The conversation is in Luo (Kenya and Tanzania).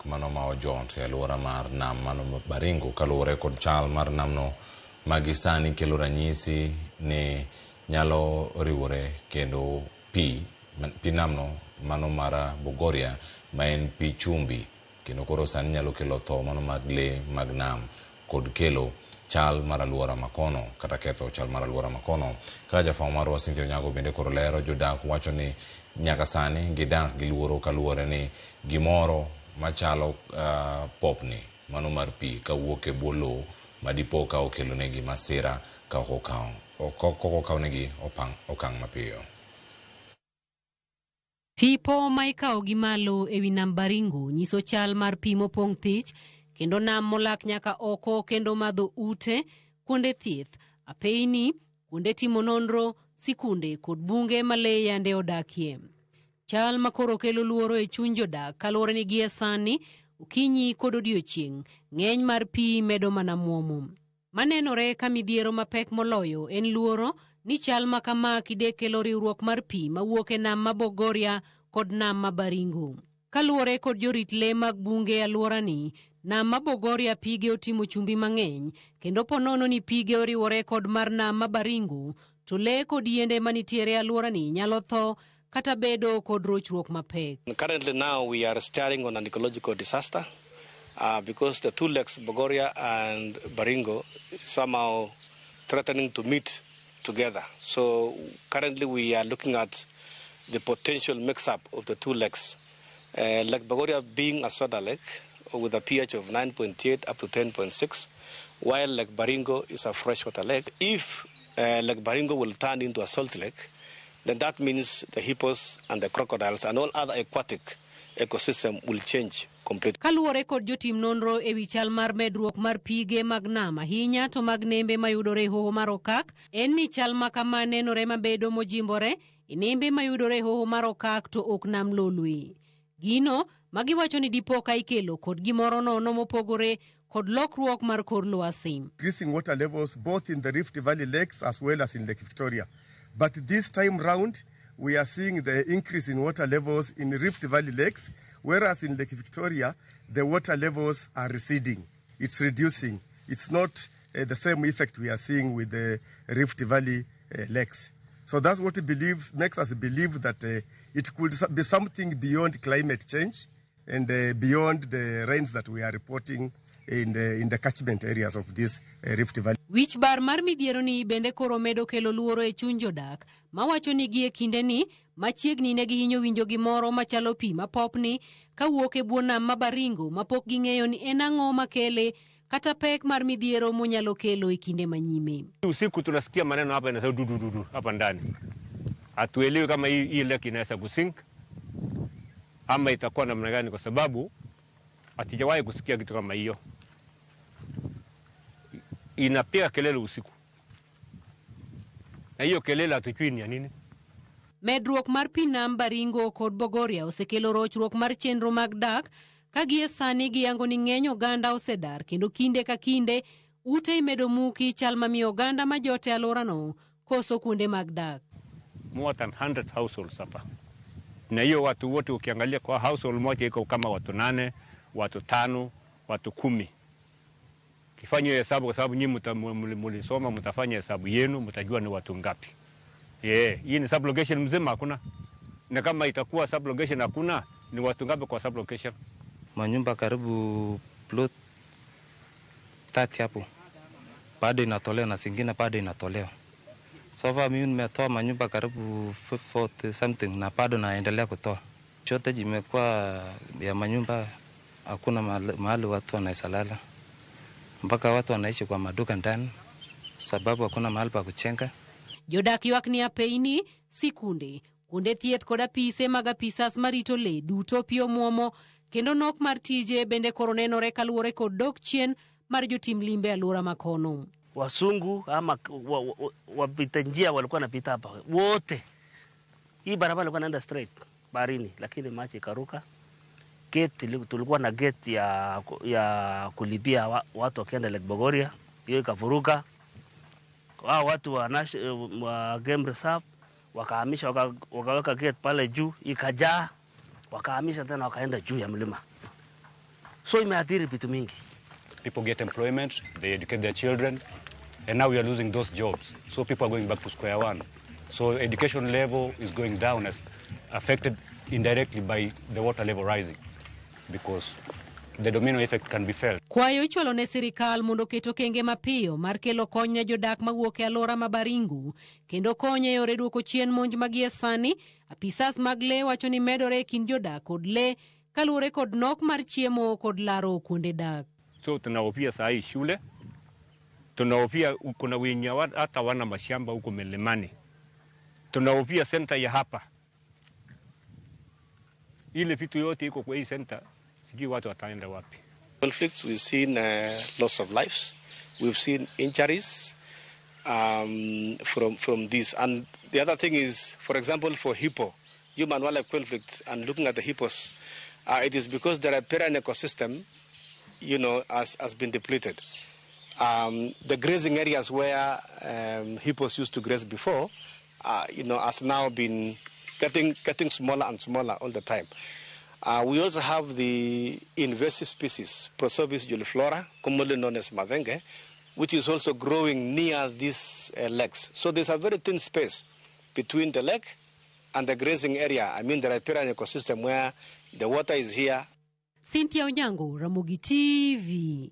mano ma ojot e alwora mar nam mano Baringo kaluwore kod chal mar namno ma gisani kelo ranyisi ni nyalo riwore kendo pi pi namno mano mar Bogoria ma en pi chumbi kendo koro sani nyalo kelo tho mano mag lee mag nam kod kelo chal mar alwora makono kata ketho chal mar alwora makono. Kaka jafwambo marwa Cynthia Onyango bende koro lero, jodak wacho ni nyaka sani gidak gi luoro kaluwore ni gimoro machalo popni mano mar pi kawuok e bwo lowo madipo ka okelonegi masira ka ok okawnegi okang' mapiyo. Tipo ma ikawo gi malo ewi nam Baringo nyiso chal mar pi mopong' thich kendo nam molak nyaka oko kendo madho ute, kuonde thieth, apeyni, kuonde timo nonro, sikunde kod bunge ma lee yande odakie. Chal ma koro kelo luoro e chuny jodak kaluwore ni gie sani okinyi kod odiochieng' ng'eny mar pi medo mana muomo. Manenore ka midhiero mapek moloyo en luoro ni chal ma kama kide kelo riwruok mar pi mawuok e nam ma Bogoria kod nam ma Baringo. Kaluwore kod jorit lee mag bunge e alworani, nam ma Bogoria pige otimo chumbi mang'eny kendo ponono ni pige oriwore kod mar nam ma Baringo to lee kod yiende manitiere e alworani nyalo tho kata bedo kod rochruok mapek. Currently now we are staring on an ecological disaster because the two lakes, Bogoria and Baringo, somehow threatening to meet together. So currently we are looking at the potential mix-up of the two lakes. Lake Bogoria being a soda lake with a pH of 9.8 up to 10.6, while Lake Baringo is a freshwater lake. If Lake Baringo will turn into a salt lake, then that means the hippos and the crocodiles and all other aquatic ecosystem will change completely. Kaluwore kod jotim nonro ewi chal mar medruok mar pige mag nam ahinya to mag nembe mayudore e hoho mar Okak, en ni chal ma kama nenore mabedo mojimbore e nembe mayudore e hoho mar Okak to ok nam Lolwe. Gino magiwacho ni dipo ka ikelo kod gimoro nono mopogore kod lokruok mar kor lwasi. Increasing water levels both in the Rift Valley lakes as well as in Lake Victoria. But this time round, we are seeing the increase in water levels in Rift Valley lakes, whereas in Lake Victoria, the water levels are receding. It's reducing. It's not the same effect we are seeing with the Rift Valley lakes. So that's what it makes us believe that it could be something beyond climate change and beyond the rains that we are reporting in the catchment areas of this Rift Valley. Wich bar mar midhiero ni bende koro medo kelo luoro e chuny jodak mawacho ni gie kindeni machiegni ne gihinyo winjo gimoro machalo pi mapopni kawuok e bwo nam ma Baringo mapok ging'eyo ni en ang'o makele kata pek mar midhiero monyalo kelo e kinde manyime. Usiku tunasikia maneno hapa inasema dudududu hapa ndani, hatuelewi kama hii lake inaweza kusink ama itakuwa namna gani, kwa sababu hatujawahi kusikia kitu kama hiyo. Inapiga kelele usiku, na hiyo kelele hatujui ni ya nini. Medruok mar pi nam Baringo kod Bogoria osekelo rochruok mar chenro mag dak ka gie sani giyango ni ng'eny oganda osedar kendo kinde ka kinde ute imedo muki chal mamiyo oganda ma jote alworano koso kuonde mag dak. More than 100 households hapa, na hiyo watu wote ukiangalia kwa household moja iko kama watu nane, watu tano, watu 10. Kifanya hiyo hesabu, kwa sababu nyinyi mulisoma, mtafanya hesabu yenu, mtajua ni watu ngapi. Yeah, hii ni sublocation mzima hakuna, na kama itakuwa sublocation hakuna, ni watu ngapi kwa sublocation? Manyumba karibu plot 30 hapo bado inatolewa na zingine bado inatolewa. So far mimi nimetoa manyumba karibu 40 something na bado naendelea kutoa. Shortage imekuwa ya manyumba, hakuna mahali watu wanaweza lala, mpaka watu wanaishi kwa maduka ndani, sababu hakuna mahali pa kujenga. Jodak ywak ni apeyni, sikunde, kuonde thieth kod apise mag apisas marito le duto pi omuomo kendo nok mar tije bende koro nenore kaluwore kod dok chien mar jotim limbe alwora makono. Wasungu ama wapita njia walikuwa wanapita hapa wote. Hii barabara ilikuwa inaenda straight baharini, lakini maji ikaruka. Gate tulikuwa na gate ya kulipia watu wakienda Lake Bogoria, hiyo ikavuruka. Hao watu wa Game Reserve wakahamisha wakaweka gate pale juu ikajaa, wakahamisha tena wakaenda juu ya mlima. So imeathiri vitu mingi. People get employment, they educate their children, and now we are losing those jobs. So people are going back to square one. So education level is going down, as affected indirectly by the water level rising, because the domino effect can be felt. Kwayo ichwalo ne sirikal mondo oket okenge mapiyo mar kelo kony ne jodak mawuok e alwora ma Baringo kendo kony e yore duoko chien monj ma gie sani apisas mag lee wacho ni medore e kind jodak kod lee kaluwore kod nok mar chiemo kod laro kuonde dak. So tunahofia saa hii shule, tunahofia kuna wenye hata wana mashamba huko milimani, tunahofia center ya hapa, ile vitu yote iko kwa hii center, sijui watu wataenda wapi. Conflicts, we've seen loss of lives, we've seen injuries from this. And the other thing is, for example, for hippo, human wildlife conflict, and looking at the hippos, it is because the riparian ecosystem has been depleted. The grazing areas where hippos used to graze before has now been getting smaller and smaller all the time. We also have the invasive species, Prosopis juliflora, commonly known as mathenge, which is also growing near these lakes. So there's a very thin space between the lake and the grazing area, I mean the riparian ecosystem where the water is here. Cynthia Onyango, Ramogi TV.